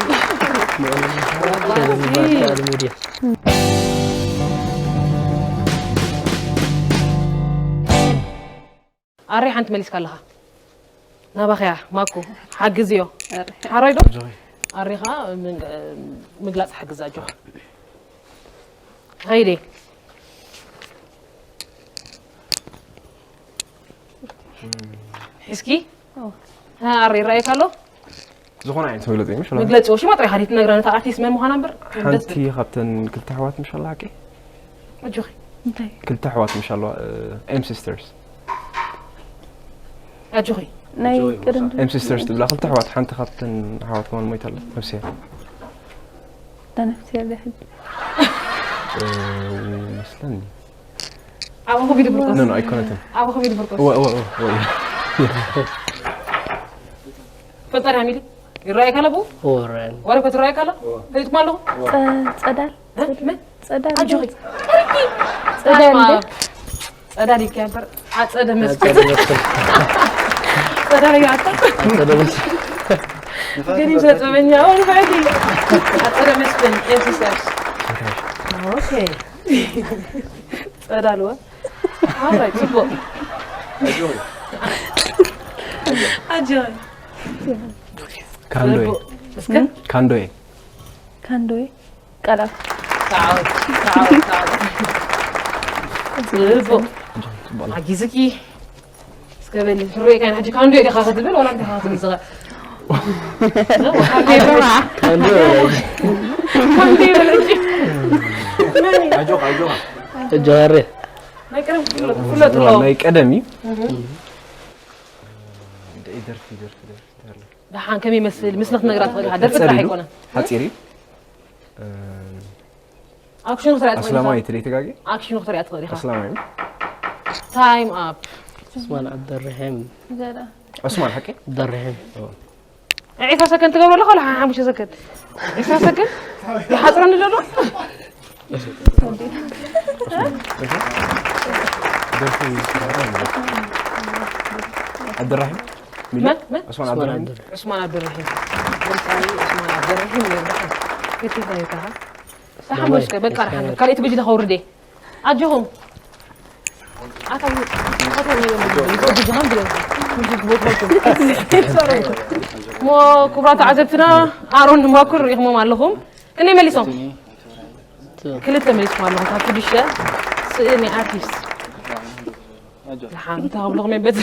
ኣሬ ሓንቲ መሊስካ ኣለኻ ናባኸያ ማኩ ሓግዝዮ ሓሮይ ዶ ኣሬኻ ምግላፅ ሓግዝ ኣጆኻ ኸይደ ሒዝኪ ኣሬ ይረኣየካ ኣሎ ዝኾነ ዓይነት መግለፂ እዩ ምሽ መግለፂ ወሽማ ጥራይ ሓዲት ነግረን እታ ኣርቲስት መን ምዃና እምበር ሓንቲ ካብተን ክልተ ኣሕዋት ምሽ ኣለዋ ሓቂ ኣጆኺ እንታይ ክልተ ኣሕዋት ምሽ ኣለዋ ኤም ሲስተርስ ኣጆኺ ናይ ቅድም ኤም ሲስተርስ ትብላ ክልተ ኣሕዋት ሓንቲ ካብተን ኣሕዋት ከማን ሞይታ ኣላ ነፍስያ ተነፍስያ ዘሕድ መስለኒ ኣብ ኹም ይድብርቆስ ኖ ኖ ኣይኮነትን ኣብ ኹም ይድብርቆስ እወ እወ እወ ፈጣሪ ሓሚሊ ይረኣየካ ኣለቡ ኦረን ወረ ኮ ትረኣየካ ኣሎ ፈሊጥኩም ኣለኹ ጸዳል መን ጸዳል ኣጆኺ ጸዳል እንደ ጸዳል ይከበር ኣጸደ መስፍን ጸዳል ያታ ግን ይሰጥመኛ ወን ባይዲ ኣጸደ መስፍን ኤፍሰስ ኦኬ ጸዳል ወ ኣራይ ጽቡቅ ኣጆ ካንዶይ እስከ ካንዶይ ካንዶይ ቃላት تعال تعال تعال ጽቡቅ ሓጊዝኪ እስከ በሊ ፍሬ ካን ሕጂ ካንዶ ኢኻ ክትብል ወላ እንታይ ኢኻ ክትብል ዝኸ ጀዋሬ ናይ ቀደም ፍለጥ ፍለጥ ኣለዎ ናይ ቀደም እዩ ደርፊ ደርፊ ደርፊ ደሓን ከመይ ይመስል ምስልኽ ነግራት ትኽእል ኢኻ ደርፊ ጥራሕ ኣይኮነን ሓፂር እዩ ኣክሽኑ ክትሪኣ ትኽእል ኣስላማይ ኢኻ ትደይ ተጋጊ ኣክሽኑ ክትሪኣ ትኽእል ኢኻ ኣስላማይ እዩ ታይም ኣፕ ዑስማን ዓብደርሒም ዘላ ዑስማን ሓቂ ዓብደርሒም ዒስራ ሰከንድ ትገብሮ ኣለኻ ወላ ሓሙሽተ ሰከንድ ዒስራ ሰከንድ ይሓፅረኒ ዘሎ ደርፊ ዓብደራሒም ሚሊ መን መን ዑስማን ዓብደራሒም ዑስማን ዓብደርሒም ድምፃዊ ዑስማን ዓብደርሒም ይርዳሓን ከቲፍና ይርካኻ ሓሙሽተ በቃ ርሓን ካልኣይቲ ጉጅለ ከውርደ ኣጆኹም ኣታ ሞ ክቡራት ተዓዘብትና ኣሮን ማኩር ርኢኹሞም ኣለኹም ክንደይ መሊሶም ክልተ መሊስኩም ኣለኹም ካብ ሽዱሽተ ስእሊ ናይ ኣርቲስት ዝሓምታ ክብልኹም እየ በዚ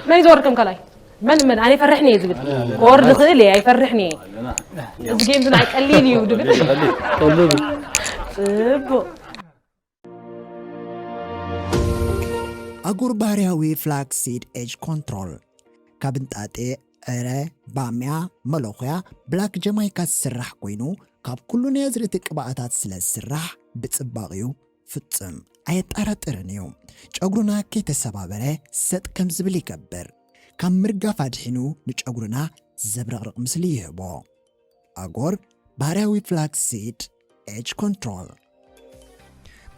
መን ይዘወርኩም ካልኣይ መን መን ኣነ ይፈርሕኒ እየ ዝብል ክወርድ ክእል እየ ኣይፈርሕኒ እየ እዚ ጌም ዝናይ ቀሊል እዩ ድብል ጽቡቅ ኣጉር ባህርያዊ ፍላክሲድ ኤጅ ኮንትሮል ካብ እንጣጤ ዕረ ባምያ መለኹያ ብላክ ጀማይካ ዝስራሕ ኮይኑ ካብ ኩሉ ናይ ኣዝርእቲ ቅብኣታት ስለ ዝስራሕ ብፅባቕ እዩ ፍፅም ኣየጠራጥርን እዩ ጨጉርና ከይተሰባበረ ሰጥ ከም ዝብል ይገብር ካብ ምርጋፍ ኣድሒኑ ንጨጉርና ዘብረቕርቕ ምስሊ ይህቦ ኣጎር ባህርያዊ ፍላክሲድ ኤጅ ኮንትሮል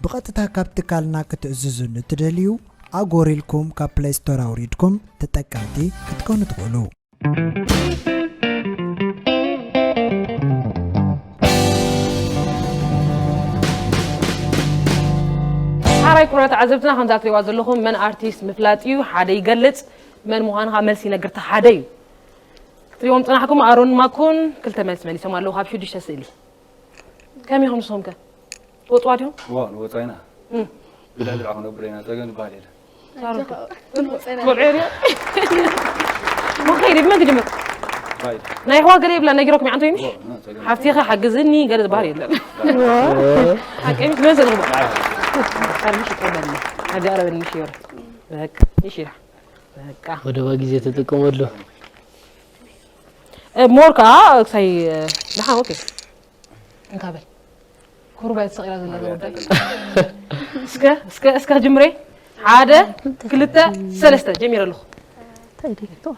ብቐጥታ ካብ ትካልና ክትእዝዙ ንትደልዩ ኣጎር ኢልኩም ካብ ፕለይ ስቶር ኣውሪድኩም ተጠቀምቲ ክትኮኑ ትኽእሉ። ሓራይ ክቡራት ተዓዘብትና፣ ከምዛ ትሪእዋ ዘለኹም መን ኣርቲስት ምፍላጥ እዩ፣ ሓደ ይገልጽ፣ መን ምዃኑ ከዓ መልሲ ይነግር፣ እቲ ሓደ እዩ። ክትሪእዎም ዝጸናሕኩም ኣሮን ማኩን ክልተ መልሲ መሊሶም ኣለዉ ካብ ሽዱሽተ ስእሊ። ከመይ ኢኹም ንስኹም ከ? ወጽዋ ዲኹም? ዋ ንወጻ ኢና። እም። ብላልዕ ክነብር ኢና፣ ጸገም ዝበሃል የለን። ሳሮን ከ? ቆልዑ የድልዮ? መኸይድ ብመን ክጅምር? ባይ። ናይ ኣሕዋ ገለ የብላ፣ ነጊሮኩም ይዓንቶ ይምሽ? ዋ፣ ና፣ ጸገም። ሓፍቲኸ ሓግዝኒ ገለ ዝበሃል የለን። ሓቀይ ምስ መሰል ዝግባእ። ሳር ምሽ ይቀበል። ሓጂ ኣረበል ምሽ ይወርድ። በቃ፣ ይሽራ። በቃ። ወደባ ግዜ ተጠቀመሉ። እ፣ ሞር ከዓ ክሳይ፣ እ፣ ደሓን፣ ኦኬ። እንካ በል። ኩርባ እያ ተሰቒላ ዘላ እዛ ጉዳይ። እስከ፣ እስከ፣ እስከ ጅምሬ። ሓደ፣ ክልተ፣ ሰለስተ። ጀሚረ ኣለኹ። እንታይ ድዩ?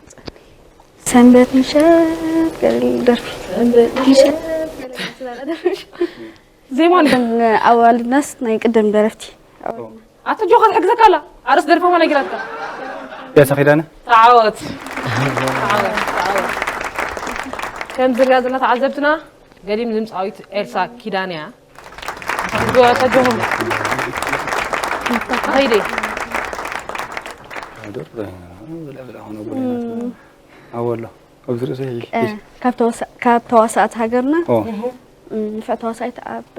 ሰንበት ምሸት ገለ ደርፊ። ሰንበት ምሸት ገለ ደርፊ። ዜማ ኣሎ። ግን ኣዋልድናስ ናይ ቅደም ደረፍቲ። ኣቶ ጆኸር ሕግዘካ ኣላ። ኣርእስ ደርፊ ሆና ነጊራትካ። ፒያሳ ኪዳነ። ተዓወት። ተዓወት፣ ተዓወት። ከም ዝሪኣ ዘለና ተዓዘብትና፣ ገዲም ድምፃዊት ኤልሳ ኪዳነ እያ። ኣታ ጆኸር። ኣኸይደ። ኣወሎ። ኣብዚ ርእሰይ እ፣ ካብ ተዋሳ-፣ ካብ ተዋሳእቲ ሃገርና፣ ኦ። እም፣ ንፍዕ ተዋሳኢት ኣብ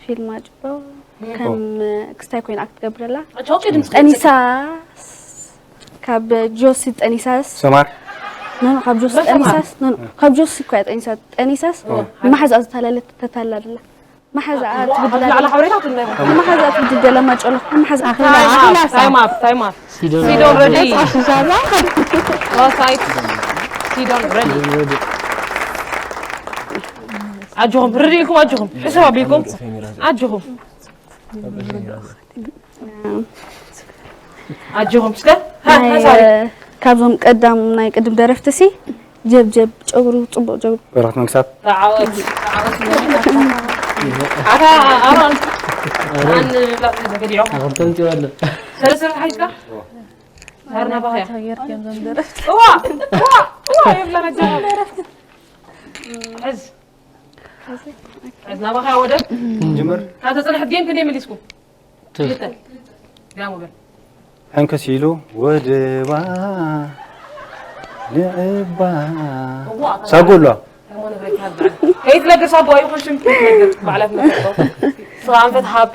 ፊልም ኣጭቦ ከም ኦ። ክስታይ ኮይና ኣክት ትገብር ኣላ። ኣጫውጪ ድምፂ ጠኒሳስ፣ ካብ ጆሲ ጠኒሳስ። ሰማር። ኖ፣ ኖ፣ ካብ ጆሲ መን ሰማር? ጠኒሳስ። ኖ፣ ኖ፣ ካብ ጆሲ እኮ እያ ጠኒሳ-፣ ጠኒሳስ። ኦ። መሓዛኣ ዝተላለየት ተታላ ኣላ። መሓዛኣ ትብድል ኣላ። ላዕሊ ሓበሬታ ትንበይ። መሓዛኣ ትብድል ኣላ ማጨሎ። መሓዛኣ ኣኺላ፣ ታይም ኣፕ፣ ታይም ኣፕ፣ ታይም ኣፕ። ሲዶን ሲዶን ረዲ። ረዲ። ተዋሳኢት ሲዶን ረዲ። ኣጆኹም፣ ርድኢኩም ኣጆኹም። ሕሰብ ኣቢልኩም ኣጆኹም። ኣጆኹም እስከ። ሃ፣ ሃ፣ ናይ፣ ሳሪ። ካብዞም ቀዳም ናይ ቅድም ደረፍቲ ሲ ጀብጀብ ጨጉሩ ጽቡቕ ጨጉሩ። በረኸት መንግስታት። ተዓወት፣ ተዓወት። ኣታ ኣሮን፣ ኣሮን። ኣን ላፍ ተገዲዖ። ኣኽርተን ጭዋለ። ሰለስተ ሓይካ? ሳርና ባኽያ። ሃገር ከም ዘም ደረፍቲ። እዋ፣ እዋ፣ እዋ፣ የብላ መጃ። ሕዝ። ሕዝ ናባኻ ወደብ። ጅምር። ካብ ተጸንሐት ጌም ክንደይ መሊስኩም? ክልተ። ክልተ። ጋሞ በል። ሕንክስ ኢሉ ወደባ ንዕባ። እዋ። ሳጎ ኣለዋ። ከይትነግር ሳጎ ኣይኹን ሽም ከይትነግር። ባዕላት መፈቶ። ስኻ ኣንፈት ሃብ።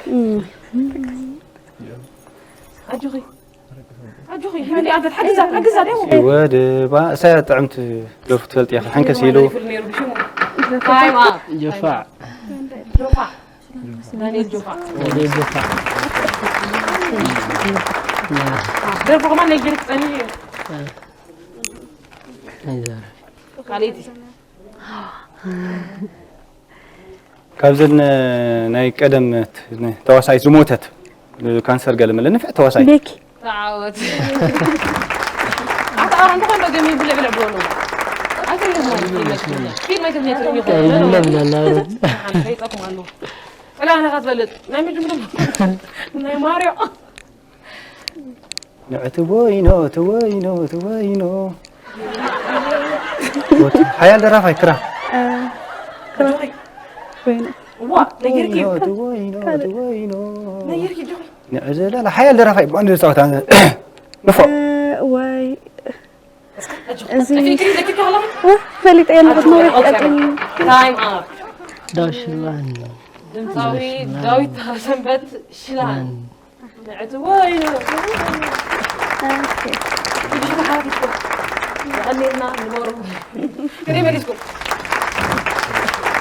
ኣጆኺ። ኣጆኺ፣ ይበል ኣንፈት ሓግዛ፣ ሓግዛ ደሞ። ወደባ፣ እሳ ጥዕምቲ ደርፉ ትፈልጥ ኢኻ። ሕንክስ ኢሉ። ታይም ኣፕ። ጆፋዕ። ጆፋዕ። ዳንኤል ጆፋዕ። ዳንኤል ጆፋዕ። ደርፉ ከማን ናይ ጀርክ ጸኒ። ኣይዛረብ። ካልእቲ። ካብዘን ናይ ቀደም ተዋሳኢት ዝሞተት ካንሰር ገለ መለ ንፍዕ ተዋሳኢት። ቤኪ። ተዓወት። ኣታ ኣራን ተኾን ደገ ሚ ብልዕ ብልዕ ብሎ ነው። ኣታ ይህ ማለት ነው። ፊልም ኣይተኛ ትርሚ ይኸ። ይብለ ብላላ። ፈይጠኩም ኣለዎ። ጥላ ነኻ ትፈልጥ። ናይ ምጅምር። ናይ ማርዮ። ንዕቲ ወይኖ፣ እቲ ወይኖ፣ እቲ ወይኖ። ሓያል ደራፋይ ክራ። እ፣ ክራ። ወይኖ። ዋ፣ ነጊርኪ። ወይኖ፣ እቲ ወይኖ፣ እቲ ወይኖ። ነጊርኪ ጆ። ንዕዘለላ ሓያል ደራፋይ ብቐንዱ ዝጻወት ኣነ። ንፎ። እ፣ ወይ። እዚ፣ እ፣ ፈሊጠ ኣለኹ፣ ኖረ ቀጥል። ታይም ኣፕ። ዳሽላን። ድምፃዊ ዳሽላን። ዳዊት ተኸሰንበት ሽላን። ሽላን። ንዕትዎ ኢሉ። ኦኬ። ብዙሕ ተሓላፊትኩም። የቐንየልና፣ ንበሩ። ክንደይ መሊስኩም?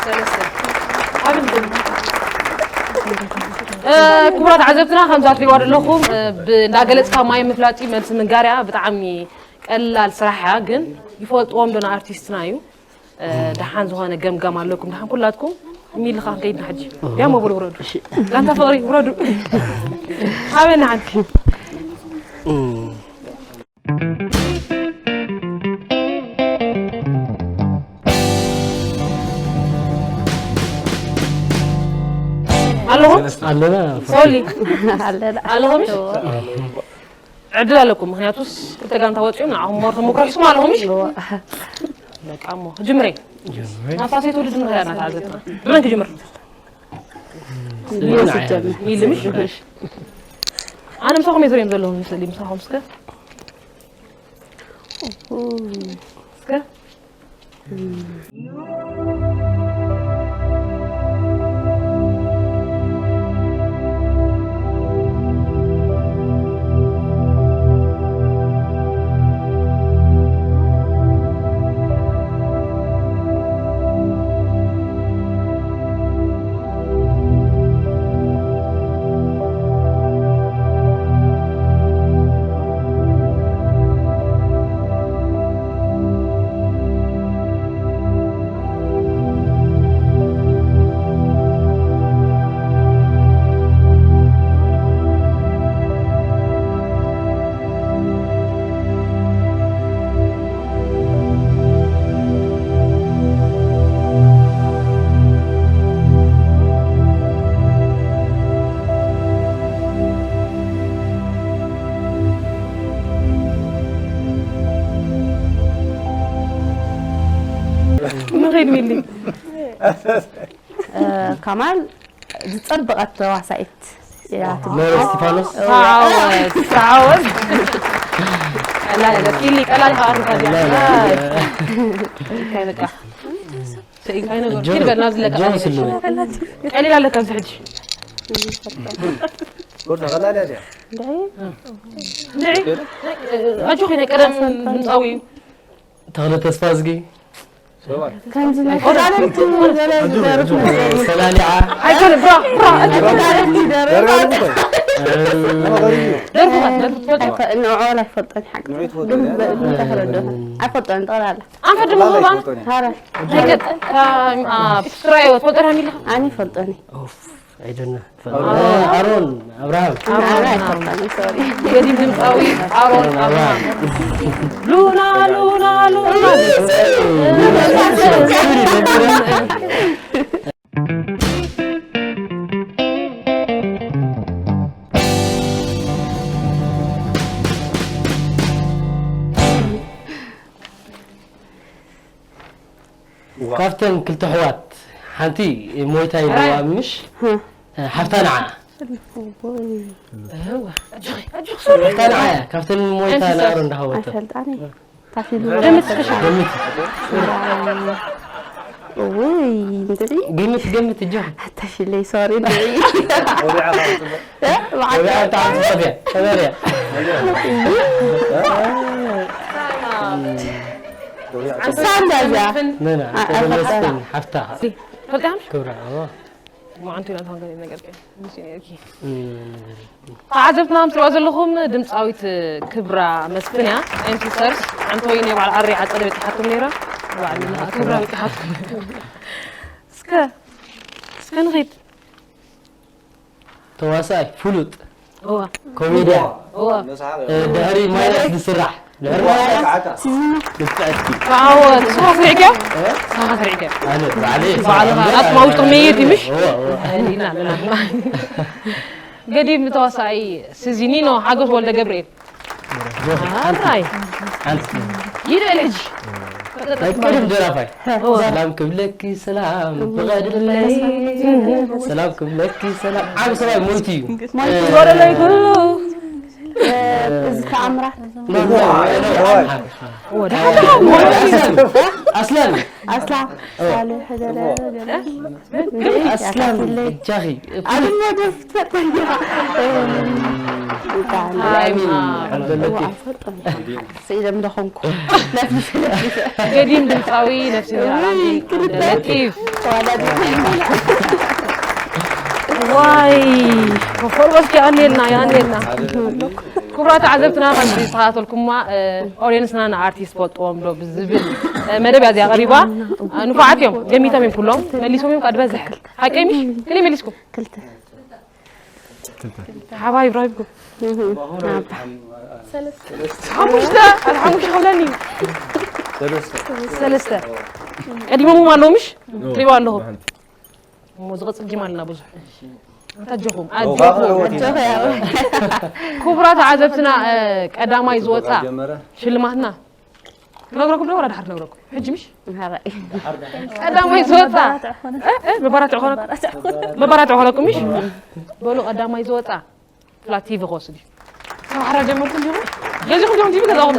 ሰለስተ። ኣብል ግን። እ፣ ክቡራት ተዓዘብትና፣ ከምዛ ትሪእዋ ዘለኹም፣ እ፣ ብ-፣ እንዳገለጽካ ማይ ምፍላጥ እዩ፣ መልሲ ምንጋር እያ። ብጣዕሚ ቀላል ስራሕ እያ፣ ግን ይፈልጥዎም ዶ ንኣርቲስትና እዩ? እ፣ ደሓን ዝኾነ ገምጋም ኣለኩም? ደሓን ኩላትኩም? ሚልኻ ከይድና ሕጂ። ዲያሞ በሉ ውረዱ። እሺ። ጋንታ ፍቕሪ ውረዱ። ሃበና ሓንቲ። እም። ኣለኹም? ኣለና። ሶሊ። ኣለና። ኣለኹም? እሺ። ዕድል ኣለኩም። ምኽንያቱስ ክልተ ጋንታ ወፂኦም ንዓኹም ሞር ተመክሮ ሒዝኩም ኣለኹም። እሺ? በቃ እሞ ክጅምር እየ። ናፍታ ሰይትወልድ ንኽእል ኢና ተዓዘብትና። ብመን ክጅምር? ሚሊ ምሽ? ኣነ ምሳኹም እየ ዝርእዮም ዘለኹ ስእሊ ምሳኹም እስከ። እስከ። ንኸይድ ሚሊ። ከማል ዝጸበቐት ተዋሳኢት እያ ትበሃል። ኖረ እስቲፋኖስ። ተዓወት፣ ተዓወት። ቀላል እያ። ኪሊ ቀላል ከኣ ኣርጋ ድያ። ቀላል እያ። እንታይ በቃ። እንታይ ነገር ጆን፣ ኪድ በልና ዝለቀ ጆን ስሉ። ቀሊል ኣለካ ኣብዚ ሕጂ። ጎርታ ቀላል እያ ድያ? እንድዒ። እንድዒ። ኣጆኺ ናይ ቀደም ድምፃዊ እዩ። ተኽለ ተስፋዝጊ። ከምዚ ናይ ቀዳመይቲ ገለ ዝደርፍ መሰለኒ። ሰላሊዓ። ኣይኮነ፣ ብራ፣ ብራ። ቀዳመይቲ ደርፍ። ደርፍታት፣ ደርፊ ትፈልጢ? ኣይፈ-፣ ንዕኡ ኣይፈልጦን ሓቂ። ንዑ ትፈልጡ ግን ያ? ብ-፣ እንታይ ክረድኦ? ኣይፈልጦን ጠቕላላ። ኣንፈ ድምፁ ባን? ሃረ። ደገ፣ ታ-፣ አ፣ ስትራዮ ትፈልጦ ዲኻ ሚሊ? ኣነ ይፈልጦን። ኦፍ፣ I don't know። ኣሮን። ኣሮን ኣብርሃም። ኣነ ኣይፈልጦን፣ ሶሪ። ገዲም ድምፃዊ ኣሮን ኣብርሃም። ሉና፣ ሉና፣ ሉና። ካብተን ክልተ ኣሕዋት ሓንቲ ሞይታ ኢልዋ ምሽ? ህ። ሓፍታ ንዓ። እዋ፣ ኣጆኺ፣ ኣጆኺ፣ ሶሪ። ሓፍታ ንዓ እያ፣ ካብተን ሞይታ ኣንቲ ንኣሮ ሶሪ። እንዳሃወቶ። ኣይፈልጣን እየ። ታፊሉ ገምት እስከ ሽም። ገምት። እውይ፣ እንድዒ። ገምት፣ ገምት፣ እጆ። ኣታሽለይ፣ ሶሪ፣ እንድዒ። ወዲዓ ካብ ጽቡቕ። እ፣ በዓል ወዲዓ ብጣዕሚ ጽቡቕ እያ። ተበርያ። ወዲዓ ጽቡቕ። ሳንዳ እያ። መና፣ ኣ-፣ ተመስገን፣ ሓፍታ። ፈልጣ ሓምሽ? ክብራ፣ እዋ። መዓንቱ ኢና ተዋንገለ ነገር ግን፣ ምስ ነርኪ። እም። ተዓዘብትና፣ ምስ ትሪእዋ ዘለኹም ድምፃዊት ክብራ መስፍን እያ። ኤም ሲስተርስ፣ ሓንቲ ወይ ናይ በዓል ኣሪ ዓፀደ በፂሓቶም ነይራ። በዓል ክብራ በፂሓቶም። እስከ፣ እስከ ንኺድ። ተዋሳኣይ ፍሉጥ። እዋ። ኮሜድያ። እዋ። እ፣ ድሕሪ ማያስ ዝስራሕ። ድሕሪ ማያስ። ሲዝኑ። ልክዕቲ። ኣዎ፣ ንስኻ ስሪዕክዮ? እ? ንስኻ ስሪዕክዮ? ኣነ ባዕለይ ባዕልኻ ስራሕ ኣጥማ ውሽጡ እምበር መየት እዩ፣ ምሽ? እዋ፣ እዋ። ኣሊና ኣለና። ገዲም ተዋሳኣይ ስዚኒኖ ሓጎስ ወልደ ገብርኤል። ኣራይ። ሓንቲ። ይድእል ሕጂ። ናይ ቀደም ደራፋይ። እዋ። ሰላም ክብለኪ ሰላም ፍቐድለይ። ሰላም ክብለኪ ሰላም። ዓቢ ሰብኣይ ሞይቱ እዩ። ሞይቱ። እ፣ ጎደለይ ኩሉ። እ፣ እዚ ተኣምራት። ኖ፣ ኖ፣ ኖ፣ ኖ። ወደ ኣስላም። ኣስላም። ኣስላ፣ ሳልሕ፣ ገለ፣ ገለ። ኣስላም፣ እጃኺ። ኣብ መድረኽ ትፈጥር ዲኻ? እም፣ እንታይ? ኣይ፣ ሚን፣ ኣዎ፣ ሓምደለኪ። ኣይፈልጦን። ስኢለ ም ደኾንኩ። ገዲም ድምፃዊ ነፍሲ እውይ፣ ኣራንዲ ክልተ። ለጢፍ። ተዋዳዲ። ዋይ፣ ኮፎርበስ የኣንየልና፣ የኣንየልና። ክቡራት ተዓዘብትና፣ ከምዚ ዝተኸታተልኩማ፣ እ፣ ኦድየንስና ንኣርቲስት ፈልጥዎም ዶ ብዝብል፣ እ፣ መደብ እያ እዚኣ ቀሪባ። እ፣ ንፉዓት እዮም፣ ገሚቶም እዮም ኩሎም፣ መሊሶም እዮም፣ ካብ ዝበዝሕ። ሓቀይ ምሽ? ክንደይ መሊስኩም? ክልተ። ሓባይብ ረኺብኩም? እህ፣ ናባ። ሓሙሽተ፣ ሓደ ሓሙሽተ ክብለኒ። ሰለስተ። ሰለስተ። ቀዲሞምኩም ኣለዉ ምሽ? ትሪእዋ ኣለኹም። እሞ ዝቕጽል ጊም ኣለና ብዙሕ። ኣጆኹም ኣጆኹም። ክቡራት ተዓዘብትና፣ ቀዳማይ ዝወፃ ሽልማትና ክነግረኩም ዶ ወላ ድሓር ክነግረኩም? ሕጂ ምሽ ቀዳማይ ዝወፃ መባራትዕ ኮነኩም፣ መባራትዕ ኮነኩም ምሽ። በሉ ቀዳማይ ዝወፃ ፍላት ቲቪ ክወስድ እዩ። ካብ ሓራ ጀመርኩም ዲኹም? ገዚኹም ዲኹም ቲቪ ገዛኹም?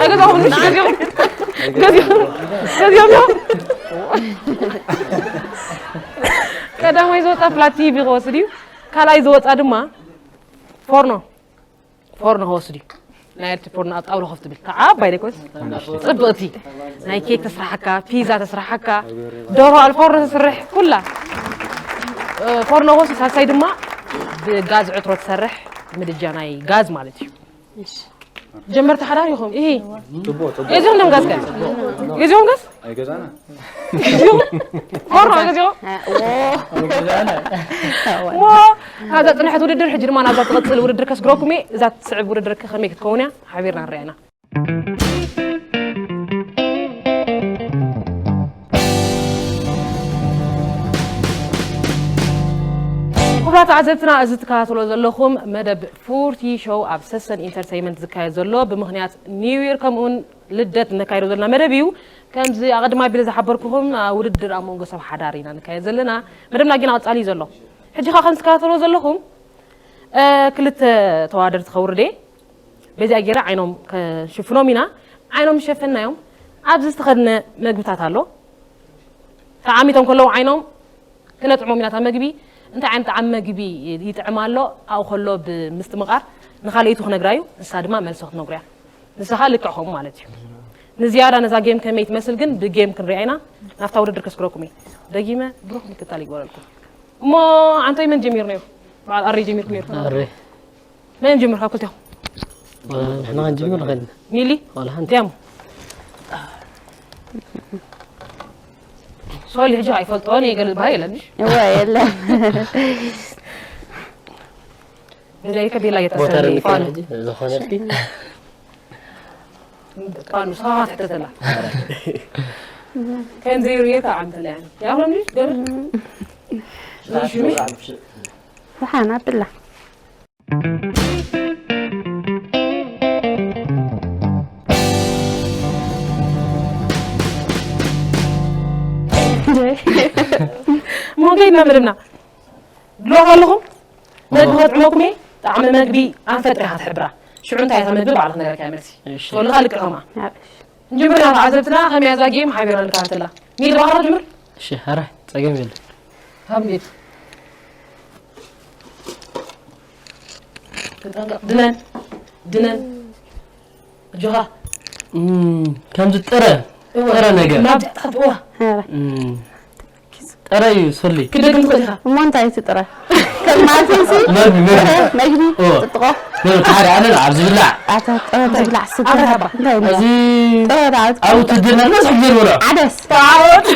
ኣይገዛኹም፣ ምሽ ገዚኹም? ገዚኹም? ገዚኹም ዲኹም? ቀዳማይ ዝወፃ ፍላት ቲቪ ክወስድ እዩ። ካልኣይ ዝወፃ ድማ ፎርኖ፣ ፎርኖ ክወስድ እዩ። ናይ ኤልቲ ፎርኖ ኣብ ጣውላ ኮፍ ትብል፣ ከዓ ዓባይ ደይኮነስ፣ ፅብቕቲ። ናይ ኬክ ተስራሓካ፣ ፒዛ ተስራሓካ፣ ደርሆ ኣብ ፎርኖ ተስርሕ፣ ኩላ። ፎርኖ ክወስድ፣ ሳልሳይ ድማ ብጋዝ ዕትሮ ትሰርሕ ምድጃ ናይ ጋዝ ማለት እዩ። ጀመርቲ ሓዳር ኢኹም። ኢሂ። ጽቡቕ፣ ጽቡቕ። ገዚኦም ደም ጋዝ ከ? ገዚኦም ጋዝ? ኣይገዛና። ገዚኦም? ፎርኖ ገዚኦም? ሞ፣ ካብዛ ጽንሐት ውድድር፣ ሕጂ ድማ ናብዛ ትቕጽል ውድድር ከስግረኩም እየ። እዛ ትስዕብ ውድድር ከ ከመይ ክትከውን እያ? ሓቢርና ንሪኣ ኢና። ክቡራት ተዓዘብትና፣ እዚ ትከታተሎ ዘለኹም መደብ ፉርቲ ሾው ኣብ ሰሰን ኢንተርተይመንት ዝካየድ ዘሎ ብምኽንያት ኒው ይር ከምኡውን ልደት እነካይዶ ዘለና መደብ እዩ። ከምዚ ኣቐድማ ቢለ ዝሓበርኩኹም፣ ኣ፣ ውድድር ኣብ መንጎ ሰብ ሓዳር ኢና ንካየድ ዘለና። መደብና ጊና ቀጻሊ እዩ ዘሎ። ሕጂ ኸኣ ከም ዝከታተሎ ዘለኹም፣ እ፣ ክልተ ተወዳደርቲ ከውርድ እየ። በዚኣ ገይረ ዓይኖም ከሽፍኖም ኢና። ዓይኖም ሸፈናዮም። ኣብዚ ዝተኸድነ መግብታት ኣሎ። ተዓሚቶም ከለዉ ዓይኖም ክነጥዕሞም ኢና እታ መግቢ። እንታይ ዓይነት ጣዕሚ መግቢ ይጥዕም ኣሎ፣ ኣብኡ ከሎ ብምስትምቓር ንኻልኣይቱ ክነግራ እዩ። ንሳ ድማ መልሲ ክትነግሮ እያ። ንሳ ኸኣ ልክዕ ከምኡ ማለት እዩ። ንዝያዳ ነዛ ጌም ከመይ ትመስል ግን ብጌም ክንሪኣ ኢና። ናብታ ውድድር ከስግረኩም እየ። ደጊመ ብሩኽ ምክታል ይግበረልኩም። እሞ ኣንቶይ መን ጀሚሩ ነይሩ? በዓል ኣረይ ጀሚርኩም ነይርኩም? ኣረይ። መን ጀሚሩ ካብ ክልቴኹም? ንሕና ክንጅምር ንኽእል ኢና። ሚሊ? ዋላ ሓንቲ። ዲያሞ። ሶሊ ሕጂ ኣይፈልጦን እየ፣ ገለ ዝበሃል የለን። እወ፣ የለን። ብዘይከ ቤላ እየተሰኒ፣ ሞተር ፋኑ። ሕጂ ዝኾነልኪ? ፋኑ፣ ስኻ ትሕተተላ። ከምዘይ ርእየካ ዓምተላ፣ ያኒ። ያብሎም ልጅ ገለ? እሺ፣ ምሽ? ደሓን ኣብላ። ሞንከይድና መደብና። ድልዋት ኣለኹም? መግቢ ከጥዕመኩም እየ። ጣዕሚ መግቢ ኣንፈት ጥሪኻ ትሕብራ። ሽዑ እንታይ እያ እታ መግቢ ባዕልኻ ነግረካ እያ መልሲ። እሺ። ትፈልኻ ልክዕ ከማ። እሺ። ንጅምር ኢና ተዓዘብትና፣ ከመይ እያ እዛ ጌም ሓቢርና ንከታተላ። ሚሊ ባኻ ጅምር? እሺ፣ ኧረ ጸገም የለን። ካብ እንዴት? ተጠንቀቕ። ድነን፣ ድነን። ኣጆኻ። እም፣ ከምዚ ጥረ፣ እወ። ጥረ ነገር። ናብ ታሕቲ፣ እወ። ኧረ። እም፣ ጥረ እዩ፣ ሶሊ። ክደግም ትኽእል ኢኻ። እሞ እንታይ እዩ እቲ ጥረ? ከም ማለትሲ? መግቢ፣ መግቢ። መግቢ፣ ኦ። ጥጥቆ። መግቢ፣ ሓደ ኣነ ኣብ ዝብላዕ። ኣታ ጥረ ዝብላዕ ስጋ። ኣታ ሃባ። እንታይ እዩ? እዚ ጥረ ዳዊት። ኣብ ውትድርና ዝበዝሕ ግዜ ንበልዖ። ዓደስ። ተዓወት።